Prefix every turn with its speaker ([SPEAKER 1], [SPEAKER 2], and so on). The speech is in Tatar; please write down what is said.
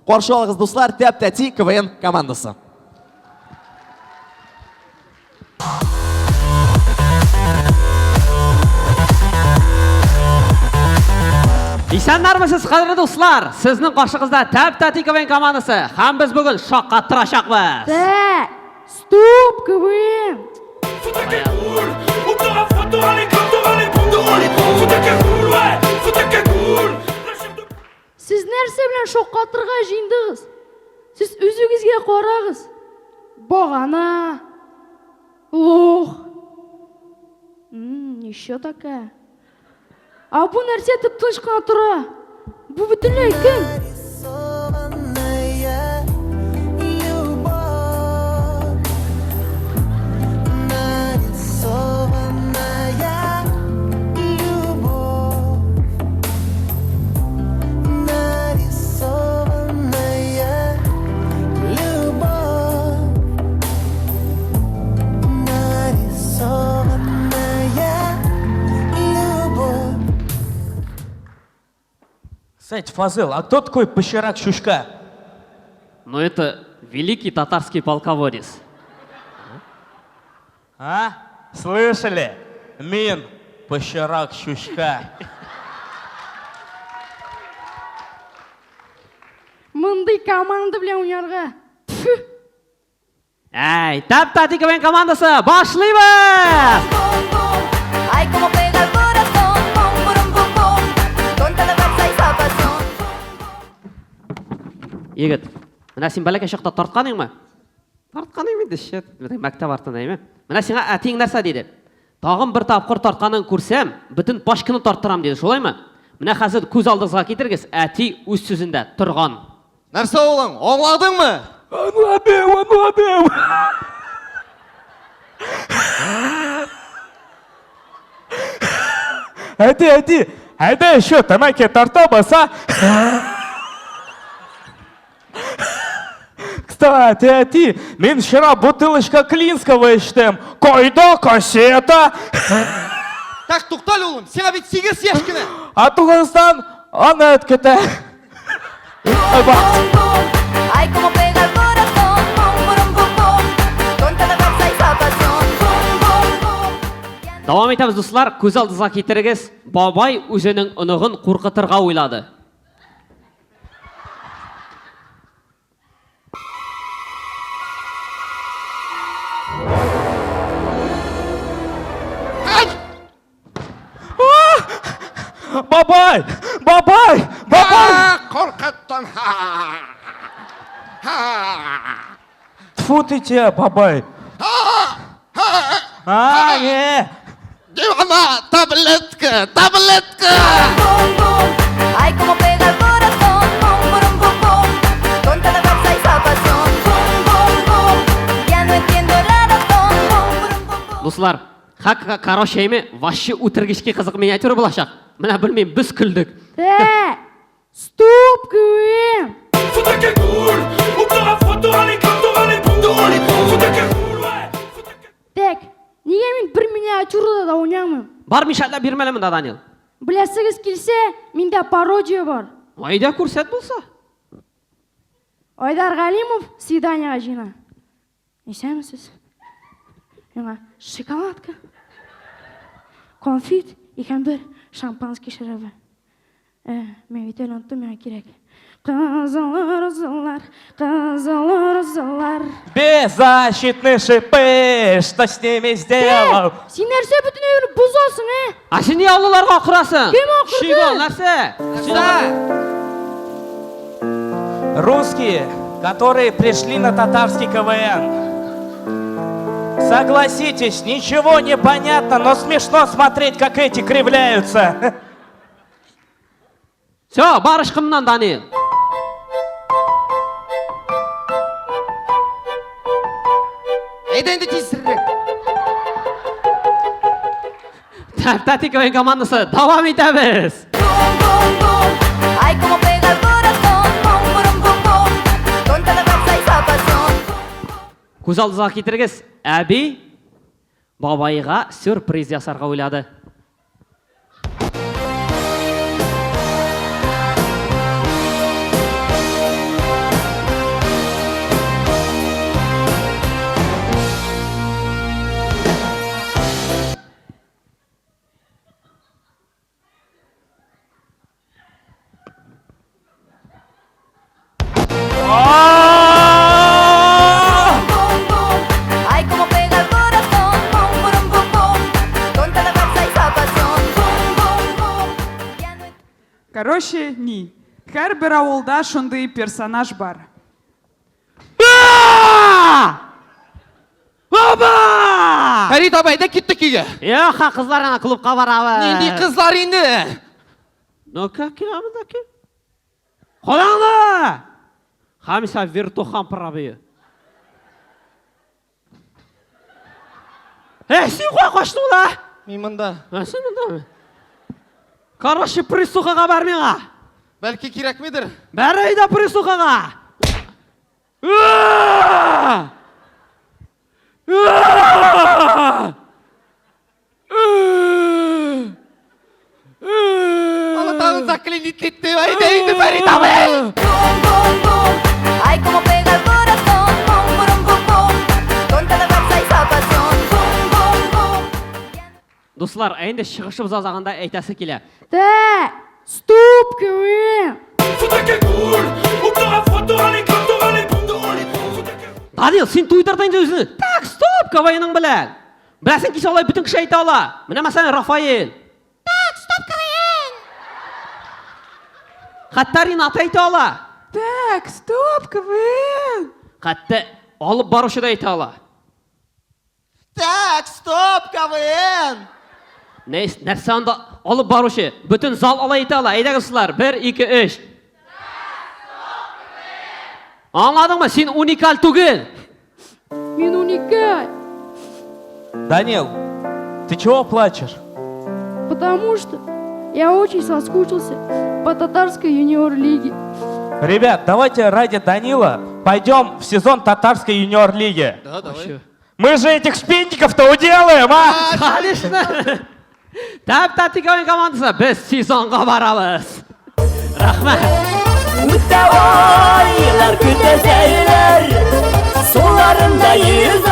[SPEAKER 1] Каршы алыгыз, дуслар, Тәп-тәти КВН командасы.
[SPEAKER 2] Исәннәрмесез, кадерле дуслар! Сезнең каршыгызда Тәп-тәти КВН командасы һәм без бүген шаккаттырачакбыз.
[SPEAKER 3] Так, стоп, КВН! Сез нәрсә белән шаккатырга җыендыгыз? Сез үзегезгә карагыз. Багана. Лох. Еще такая. А бу нәрсә тып-тыныч кына тора? Бу бөтенләй кем?
[SPEAKER 4] Кстати, Фазыл, а кто такой Пащерак Щучка?
[SPEAKER 2] Ну это великий татарский полководец.
[SPEAKER 4] А? Слышали? Мин Пащерак Щучка.
[SPEAKER 3] Мондый команда белән уйнарга. Тфү!
[SPEAKER 2] Әй, Тәп-тәти КВН командасы, башлыйбыз!
[SPEAKER 5] Ay, como pega el corazón, pum, pum, pum, pum, con tanta fuerza y zapazón.
[SPEAKER 2] Егет, менә син бәләкәй чакта тарткан идеңме? Тарткан идем инде, шет. Менә мәктәп артында, әйме? Менә сиңа әтиең нәрсә диде? Тагын бер тапкыр тартканын күрсәм, бөтен пачканы тарттырам диде, шулаймы? Менә хәзер күз алдыгызга китерегез, әти үз сүзендә торган.
[SPEAKER 1] Нәрсә, улым, аңладыңмы?
[SPEAKER 4] Аңладым, аңладым. Әти, әти, әйдә еще тәмәке тартабыз, а? Кстати, әти, мин вчера бутылочка Клинского эчтем. Кайда кассета?
[SPEAKER 1] Так, туктале, улым, сиңа бит 8 яшь кенә.
[SPEAKER 4] А тугыздан аны көтә.
[SPEAKER 5] Ay, como pega el corazón, pum, pum, pum, pum, con tanta fuerza y zapazón, pum, pum, pum.
[SPEAKER 2] Дәвам итәбез, дуслар. Күз алдыгызга китерегез, бабай үзенең оныгын куркытырга уйлады.
[SPEAKER 4] Бабай! Бабай! Бабай!
[SPEAKER 6] Куркыттың.
[SPEAKER 4] Тфу ты тебя, бабай. А, не.
[SPEAKER 6] Дивана, таблетка, таблетка.
[SPEAKER 5] Pum, pum, ay, como pega el corazón, pum, pum, pum, pum, con tanta fuerza y zapazón, pum, pum, pum, ya no entiendo la razón, pum, pum, pum, pum.
[SPEAKER 2] Дуслар, хак, короче, әйме, вообще үтергечкә кызык миниатюра булачак. Менә белмим, без көлдек.
[SPEAKER 3] Так, стоп, КВН! Так, нигә мин бер миниатюрада да уйнамыйм?
[SPEAKER 2] Бар мишәләп бирмә әле монда, Данил.
[SPEAKER 3] Беләсегез килсә, миндә пародия бар.
[SPEAKER 2] Әйдә күрсәт булса.
[SPEAKER 3] Айдар Галимов свиданиега җыена. Исәнмесез. Миңа шоколадка, конфет и һәм бер шампанский шәрабы. Э, мин бит әле оныттым, миңа кирәк. Кызыл розалар, кызыл розалар.
[SPEAKER 4] Беззащитны шипы, что с ними сделал?
[SPEAKER 3] Син нәрсә бөтен әйберне бозасың, ә?
[SPEAKER 2] А син ни олыларга акырасың?
[SPEAKER 3] Кем акырды?
[SPEAKER 2] Щегол, нәрсә?
[SPEAKER 4] Русские, которые пришли на татарский КВН. Согласитесь, ничего не понятно, но смешно смотреть, как эти кривляются.
[SPEAKER 2] Все, бар ышкымнан, Данил.
[SPEAKER 1] Әйдә инде тизрәк.
[SPEAKER 2] Тәп-тәти КВН командасы, дәвам итәбез.
[SPEAKER 5] Pum, pum, pum, ay, como pega el corazón, pum, pum, pum, pum, con tanta fuerza y zapazón.
[SPEAKER 2] Күз алдыгызга китерегез, әби бабайга сюрприз ясарга уйлады.
[SPEAKER 7] Короче, ни. Һәрбер авылда шундый персонаж бар.
[SPEAKER 2] Баба!
[SPEAKER 1] Фәрит абый, әйдә киттек өйгә.
[SPEAKER 2] Юк, кызлар ана клубка барабыз.
[SPEAKER 1] Нинди кызлар инде?
[SPEAKER 2] Ну-ка, кил монда, кил. Калаңны! Хамиса вертухан пробые. Эй, син кая качтың ла?
[SPEAKER 1] Мин монда.
[SPEAKER 2] Ә, син мондамы? Короче, присухага бар миңа.
[SPEAKER 1] Бәлки кирәкмидер?
[SPEAKER 2] Бәр әйдә присухага.
[SPEAKER 1] Аны тагын заклинить итте. Әйдә инде, Фәрит абый.
[SPEAKER 5] Bum, bum, bum. Ay, cómo pega el corazón. Bum, bum, bum, bum. Con tanta fuerza y zapazón. Bum, bum, bum.
[SPEAKER 2] Дуслар, ә инде чыгышыбыз азагында әйтәсе килә.
[SPEAKER 3] Так, стоп, КВН!
[SPEAKER 2] Данил, син туйдырдың инде үзеңне. Так, стоп, КВНың белән. Беләсең килсә алай бөтен кеше әйтә ала. Менә мәсәлән, Рафаэль. Так, стоп, КВН! Хәтта Ринат әйтә ала.
[SPEAKER 7] Так, стоп, КВН!
[SPEAKER 2] Хәтта алып баручы да әйтә ала.
[SPEAKER 1] Так, стоп, КВН!
[SPEAKER 2] Нәрсә анда алып баручы? Бөтен зал алай әйтә ала. Әйдәгез, дуслар, 1, 2, 3. Аңладыңмы? Син уникаль түгел.
[SPEAKER 3] Мин уникаль,
[SPEAKER 4] Данил, ты чего плачешь?
[SPEAKER 3] потому что я очень соскучился по татарской юниор-лиге.
[SPEAKER 4] Ребят, давайте ради Данила пойдем в сезон татарской юниор-лиги.
[SPEAKER 1] Да, давай.
[SPEAKER 4] Мы же этих шпинтиков-то уделаем, а?
[SPEAKER 2] Конечно. Тәп-тәти уен командасы без сезонга барабыз. Рәхмәт.
[SPEAKER 8] Үтә айлар, көтәсәйләр, суларында йөз